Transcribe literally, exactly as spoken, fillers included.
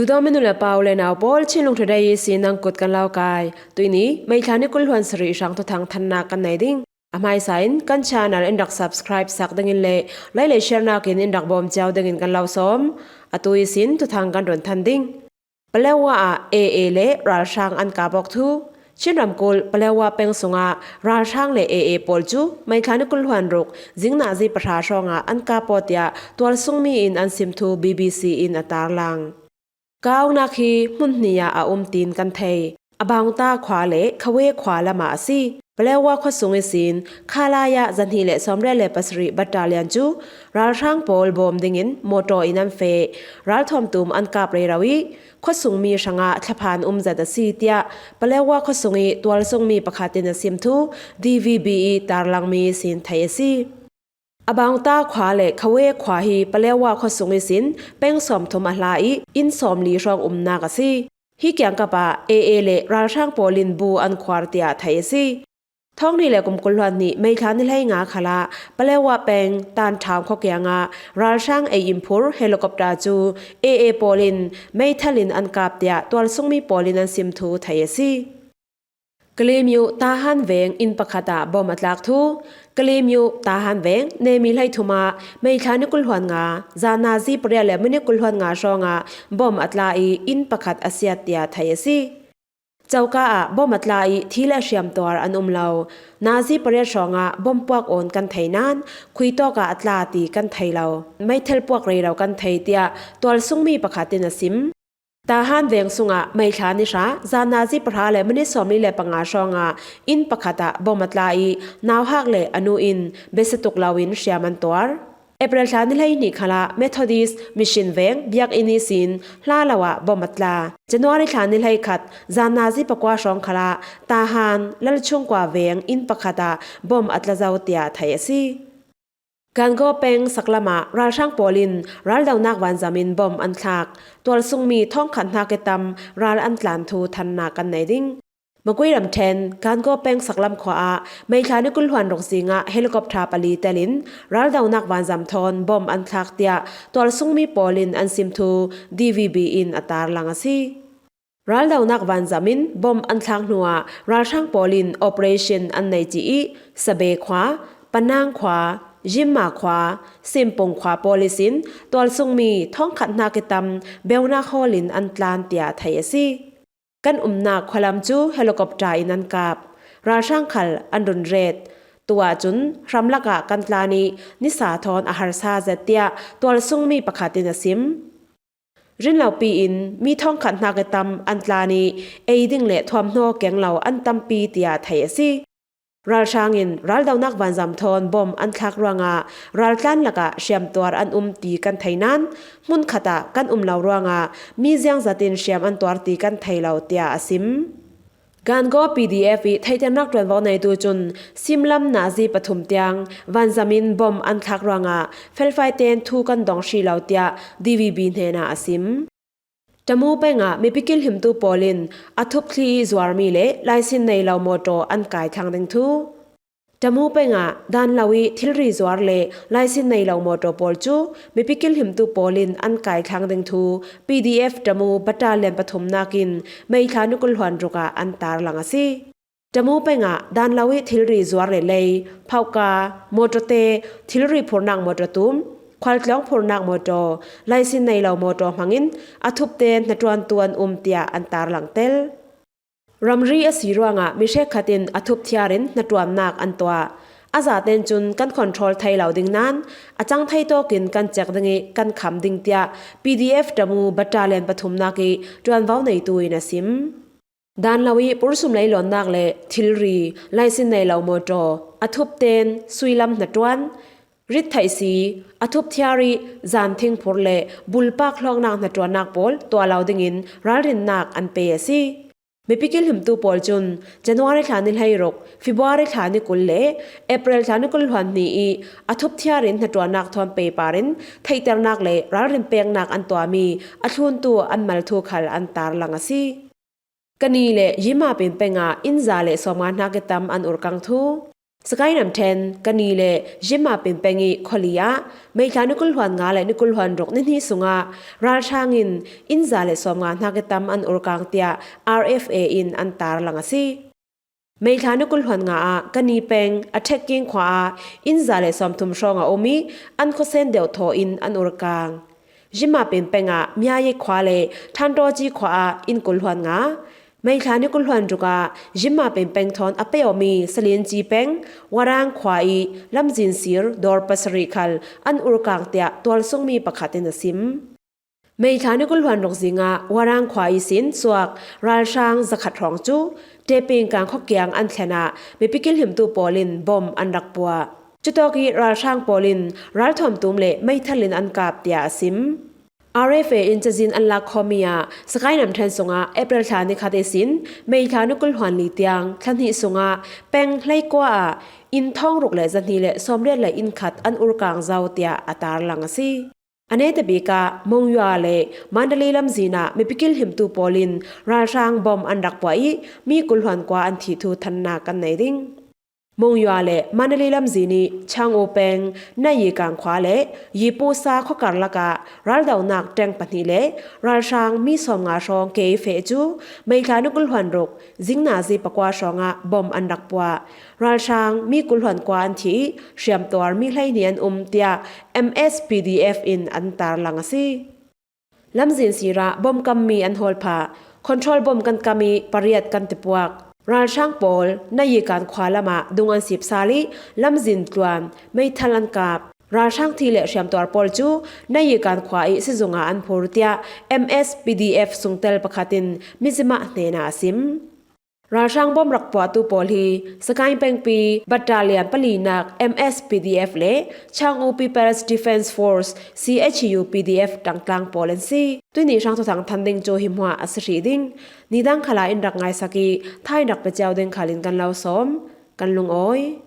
Tudomi nu le pa u le nau pawl, Chinlung Today ihsin nang kut kan lo kai. Tuini, May thla ni kul hluan sarih hrang thuthang thannak kan nei ding. A hmaisa in kan channel in rak subscribe sak dingin le like le share nakin in rak bawm cio dingin kan lo sawm. Atu ihsin thuthang kan run than ding. Paletwa ah A A le ralhrang an kap awk thu. Chin ramkulh Paletwa peng sungah ralhrang le A A pawl cu May thla ni kul hluan ruk zing nazi pahra hrawngah an kap aw tiah tualsungmi in an sim thu B B C in a tarlang. Ka awknak hi hmun hnih ah a um tiin kan thei. Abaungta khua le Khawe khua lamah a si. Paletwa khuasung ihsin khalai ah zahnih le sawmriat le pasarih battalion cu ralhrang pawl bawm dingin mawtaw in an feh. Ralthawm tum an kap rero ih khuasungmi hrangah thlaphan um zat a si, tiah Paletwa khuasung ih tualsungmi pakhat in a sim thu D V B ih tarlangmi ihsin theih a si. Abaungta khua le Khawe khua hi Paletwa khuasung ihsin peng sawmthum a hla ih inn sawmli hrawng umnak a si. Hi kiangkap ah A A le ralhrang pawl in bu an khuar tiah theih a si. Thawng hnih le kum kul hluan hnih May thla ni hleinga khalah Paletwa peng Tanthau khua kiangah ralhrang ei in phur helicopter cu A A pawl in meithal in an kap tiah tualsungmi pawl in an sim thu theih a si. Kalemyo Tahan veng inn pakhat ah bom a tlak thu. Kalemyo Tahan veng Nemi hleithum ah May thla ni kul hluan nga zan nazi pariat le minit kul hluan nga hrawngah bom a tla ih inn pakhat a siat tiah theih a si. Coka ah bom a tla ih thi le hriamtuar an um lo. Nazi pariat hrawngah bom puak awn kan thei nain khuitawk ah a tla ti kan thei lo. Meithal puak rero kan thei, tiah tualsungmi pakhat in a sim. Tahan veng sungah May thla ni hra zan nazi pahra le minit sawmli le panga hrawngah inn pakhat ah bom a tla ih nauhak le a nu in biasia tuk loin hriam an tuar. April thla ni hleihnih khalah Methodist Mission veng biakinn ihsin hla lo ah bom a tla. January thla ni hleikhat zan nazi pakua hrawng khalah Tahan Lalchungkua veng inn pakhat ah bom a tla zo tiah theih a si. Gangaw peng saklam ah ralhrang pawl in raldonak vanzam in bom an thlak. Tualsungmi thawngkhat hnak ih tam ral an tlan thu thannak kan nei ding. Magway ramṭhen Gangaw peng saklam khua ah May thla ni kul hluan ruk zingah helicopter pali telin raldonak vanzam thawn bom an thlak tiah tualsungmi pawl in an sim thu D V B in a tarlang a si. Raldonak vanzam in bom an thlak hnuah ralhrang pawl in operation an nei ci ih Sabe khua, Panang khua, Yimma khua, Simpung khua pawl ihsin tualsungmi thawngkhat hnak ih tam beunak hawl in an tlan tiah theih a si. Kan umnak khualam cu helicopter in an kap. Ralhrang khal an run ret. Tu ahcun hramlak ah kan tlan ih nisa thawn a harsa zet tiah tualsungmi pakhat in a sim. Rinlopi in mi thawngkhat hnak ih tam an tlan ih ei ding le thuamhnaw keng lo an tampi tiah theih a si. Ralhrang in raldonak vanzam thawn bom an thlak ruangah raltlan lakah hriamtuar an um ti kan thei nain hmunkhat ah kan um lo ruangah mi ziangzat in hriam an tuar ti kan thei lo, tiah a sim. Gangaw P D F ih theihternak ṭuanvo neitu cun simlam nazi pathum tiang vanzam in bom an thlak ruangah felfai tein thu kan dong hrih lo, tiah D V B hnenah a sim. Tamu pengah mipi kilhimtu pawl in a thup thli ih zuarmi le laisin nei lo mawṭaw an kai thlang ding thu. Tamu pengah dan lo ih thilri zuar le laisin nei lo mawṭaw pawl cu mipi kilhimtu pawl in an kai thlang ding thu P D F Tamu battalion pathumnak in May thla ni kul hluan ruk ah an tarlang a si. Tamu pengah dan lo ih thilri zuar le lei, phauhka, mawṭawte, thilri phurnak mawṭaw tum, khualtlawng phurnak mawṭaw, laisin nei lo mawṭaw hmangin a thupte hnaṭuantu an um tiah an tarlang tel. Ramri a si ruangah mi hrekkhat in a thup thiar in hnaṭuannak an tuah. A zaten cun kan control thei lo ding nain a cang thei tawkin kan cek ding ih kan kham ding, tiah P D F Tamu battalion pathumnak ih ṭuanvo neitu in a sim. Dan lo ih pursum leilawnnak le thilri, laisin nei lo mawṭaw, a thup tein suilam hnaṭuan, rittheihsi, a thup thiar ih zanthing phur le bulpak hlawknak hnaṭuannak pawl tuah lo dingin ralrinnak an pe a si. Mipi kilhimtu pawl cun January thla ni hleiruk, February thla ni kul le April thla ni kul hluan hnih ih a thup thiar in hnaṭuannak thawn pei par in theihternak le ralrin peknak an tuahmi a thluntu an mal thu khal an tarlang a si. Kani le Yima pin pengah inn za le sawmnga hnak ih tam an urkang thu. Sagaing ramṭhen Kani le Jimma Pimpeng i khuali ah May thla ni kul hluan nga le ni kul hluan ruk ni hnih sungah ralhrang in inn za le sawmnga hnak i tam an urkang tiah R F A in an tarlang a si. May thla ni kul hluan nga ah Kani peng a Thekking khua ah inn za le sawmthum hrawng a um i an khuasen deuh thaw in an urkang. Jimma Pimpeng ah Myayik khua le Thantawci khua ah inn kul hluan nga. May thla ni kul hluan ruk ah Jimma Pimpeng thawn a pei awmi Salinci peng Warang khua i lamzin sir dawr pasarih khal an urkang tiah tualsungmi pakhat in a sim. May thla ni kul hluan ruk zingah Warang khua ihsin suak ralhrang zakhat hrawng cu Tepingkang khuakiang an thlen ah mipi kilhimtu pawl in bom an rak puah. Cutawk i ralhrang pawl in ralthuam tum le meithal in an kap tiah a sim. R F A in cazin an lak khawmi ah Sagaing ramṭhen sungah April thla ni khat ihsin May thla ni kul hluan li tiang thla hnih sungah peng hleikua ah inn thawng ruk le zahnih le sawmriat le inn khat an urkang zo tiah a tarlang a si. A netabik ah Monywa le Mandalay lamzin ah mipi kilhimtu pawl in ralhrang bom an rak puah i mi kul hluan kua an thih thu thannak kan nei ding. Monywa le Mandalay lamzin i Chang-u peng Nayikan khua le Yipusa khuakar lakah raldonak ṭeng pahnih le ralhrang mi sawmnga hrawng ke feh cu May thla ni kul hluan ruk zing nazi pakua hrawngah bom an rak puah. Ralhrang mi kul hluan kua an thih i hriamtuar mi hleihnih an um tiah M S P D F in an tarlang a si. Lamzin sirah bom kammi an hawl phah. Control bom kan kam i pariat kan tipuak. Ralhrang pawl Nayikan khua lamah dung an sip sal i lamzin tluan meithal an kap. Ralhrang thih le hriamtuar pawl cu Nayikan khua i sizung ah an phur tiah M S P D F sungtel pakhat in Mizzima hnenah a sim. Ralhrang bom rak puahtu pawl hi Sagaing pengpi Battalion palinak M S P D F le Chang-u People's Defence Force C H U P D F ṭangtlang pawl an si. Tuihni hrang thuthang than ding cu hi hmuah a si hrih ding. Nidang khalah in rak ngaisak i tha in rak pe cio ding khal in kan lo sawm. Kan lungawi.